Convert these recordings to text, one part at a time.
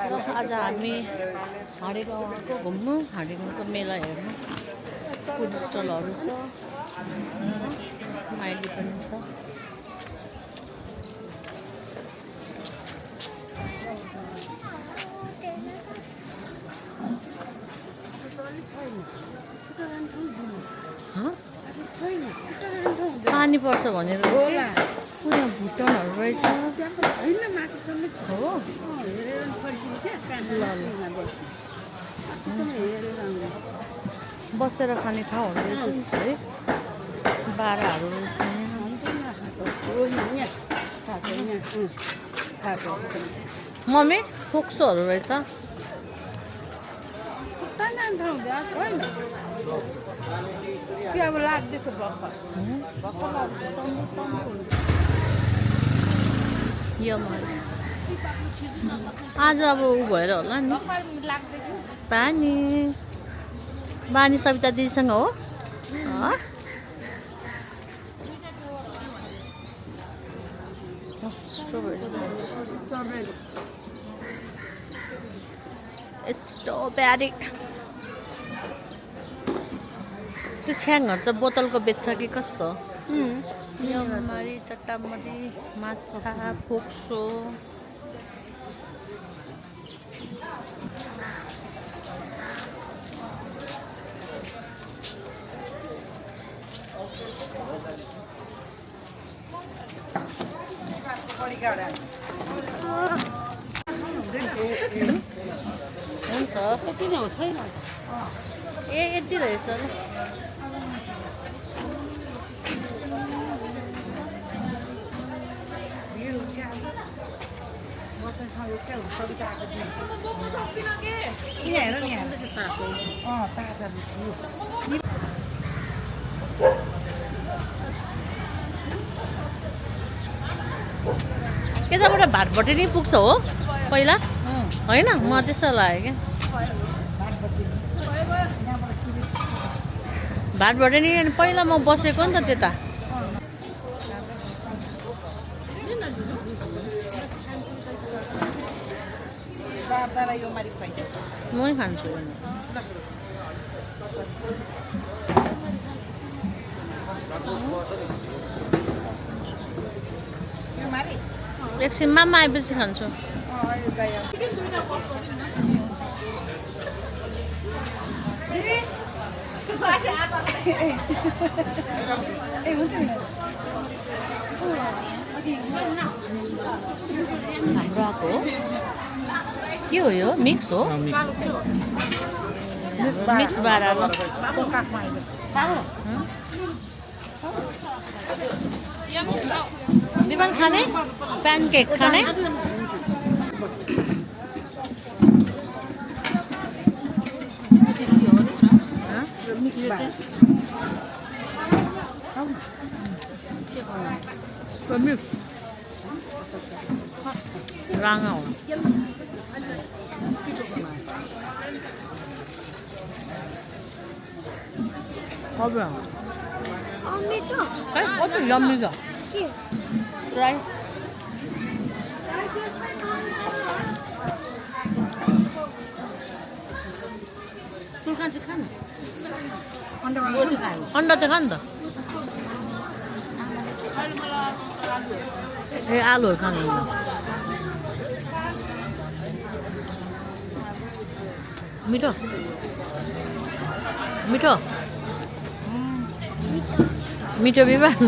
आज हामी हाँडीगाउँ आएको घुम्नु हाँडीगाउँको मेला हेर्नु फुड स्टलहरू छ माइली पनि छ पानी पर्छ भनेर पुरा भुटनहरू रहेछ हो बसेर खाने ठाउँहरू रहेछ है बाराहरू रहेछ मम्मी फोक्सोहरू रहेछ आज अब ऊ भएर होला नि पानी बानी सविता दिदीसँग हो स्ट्रबेरी त्यो छ्याङहरू चाहिँ बोतलको बेच्छ कि कस्तो यमरी चट्टामरी माछा फोक्सो हुन्छ ए यति रहेछ यताबाट भाटभटे नै पुग्छ हो पहिला होइन म त्यस्तो लाग्यो क्या भाटभटे नि पहिला म बसेको नि त त्यता म खान्छु एकछिन मामा आएपछि खान्छु हाम्रो आएको के हो यो मिक्स हो मिक्स बारा ल विमान खाने प्यानकेक खाने राङा हो कस्तो यम्मी छ ट्राई चुल्का चाहिँ खानु अन्डा चाहिँ खानु त ए आलुहरू खानु मिठो मिठो मिठो विमान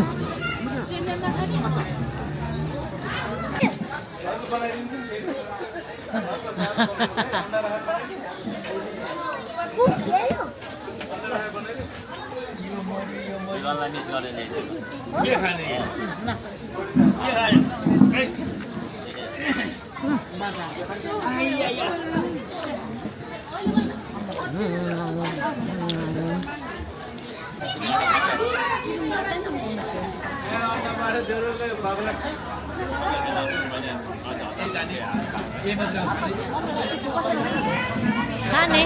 खाने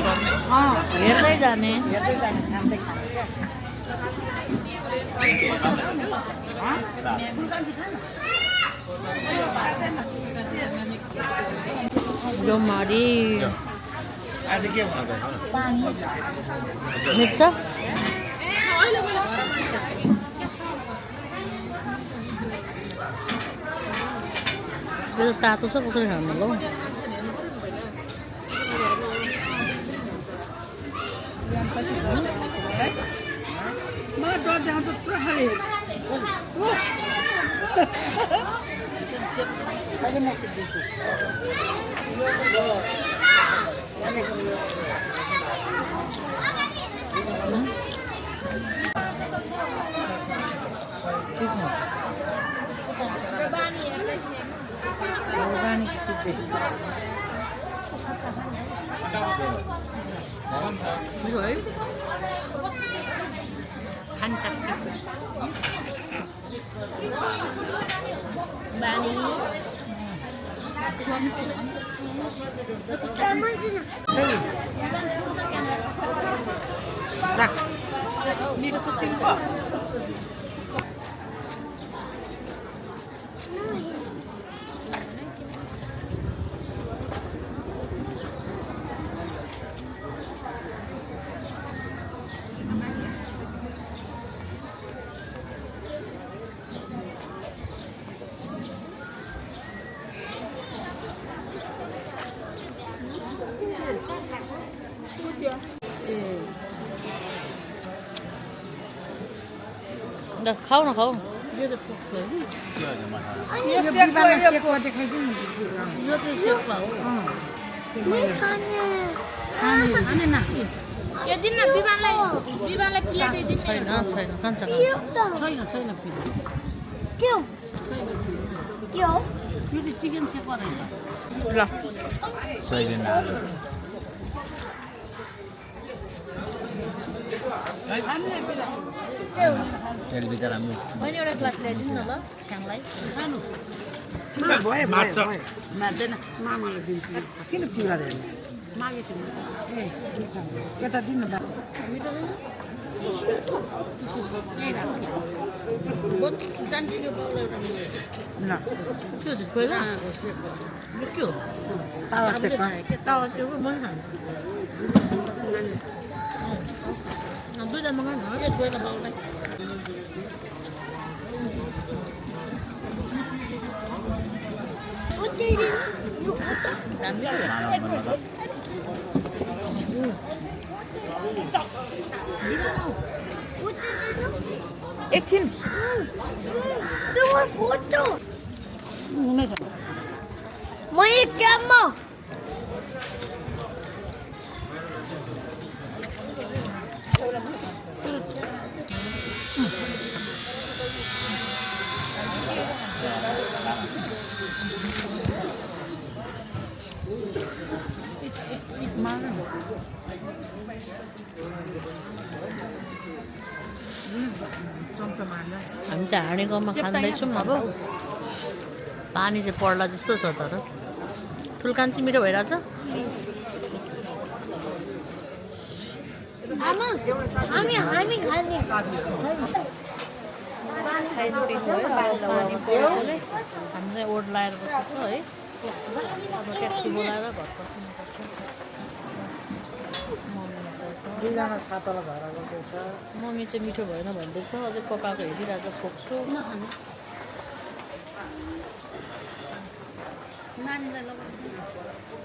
हेर्दै जाने डोमारी आज के खान्छ मिर्च यो त तातो छ कसरी खानु ल 이거 왜? 간장 많이 나 미로 쳤던 거 나 खाऊ न खाऊ यो त पुग्छ यो सेकवाला सेकवा देखाइदिनु नि यो चाहिँ सेक्पा हो खाने न यो दिन न विवानलाई प्लेट दिनु छैन छैन खान्छ छैन के हो यो चाहिँ चिकन सेकवा रहेछ ल सोयाबिन तेल भित्र राम्रो मैले एउटा ग्लास ल्याइदिनु न ल छ्याङलाई खानु चिउरा भयो मार्दैन मामाले दिन्छु किन चिउरा दिनु मागेको थिएँ ए यता दिनु बा जान्छु यो बाउलाई एउटा ल के हो छोइला यो के हो तावा सेकवा तावा त्यो मन खान्छ दुईजना मगाउनु न के छोइला बाउलाई एकछिन फोटो म एक क्याममा हामी त हाँडी गाउँमा खाँदैछौँ अब पानी चाहिँ पर्ला जस्तो छ तर ठुल्कान चाहिँ मिठो भइरहेछ आमा हामी खाने हामी चाहिँ ओड लाएर बसेको छ है अब ट्याक्सी बोलाएर घर पर्खिनुपर्छ दुईजना छातालाई घर आएको मम्मी चाहिँ मिठो भएन भन्दैछ अझै पकाएको हेरिरहेको फोक्सो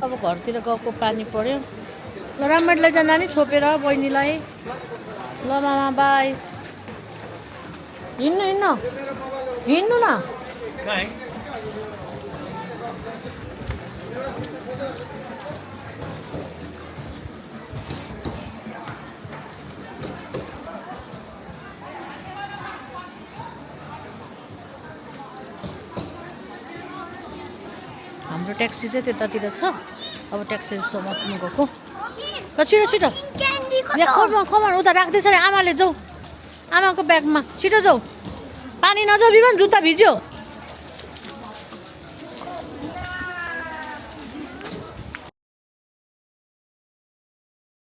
अब घरतिर गएको पानी पर्यो ल राम्ररी लैजा नानी छोपेर बहिनीलाई ल मामा बाई हिँड्नु न हाम्रो ट्याक्सी चाहिँ त्यतातिर छ अब ट्याक्सीसम्म पुग्नु गएको छिटो छिटो यहाँ कमान उता राख्दैछ अरे आमाले जाऊ आमाको ब्यागमा छिटो जाऊ पानी नजाऊ बिमान जुत्ता भिज्यो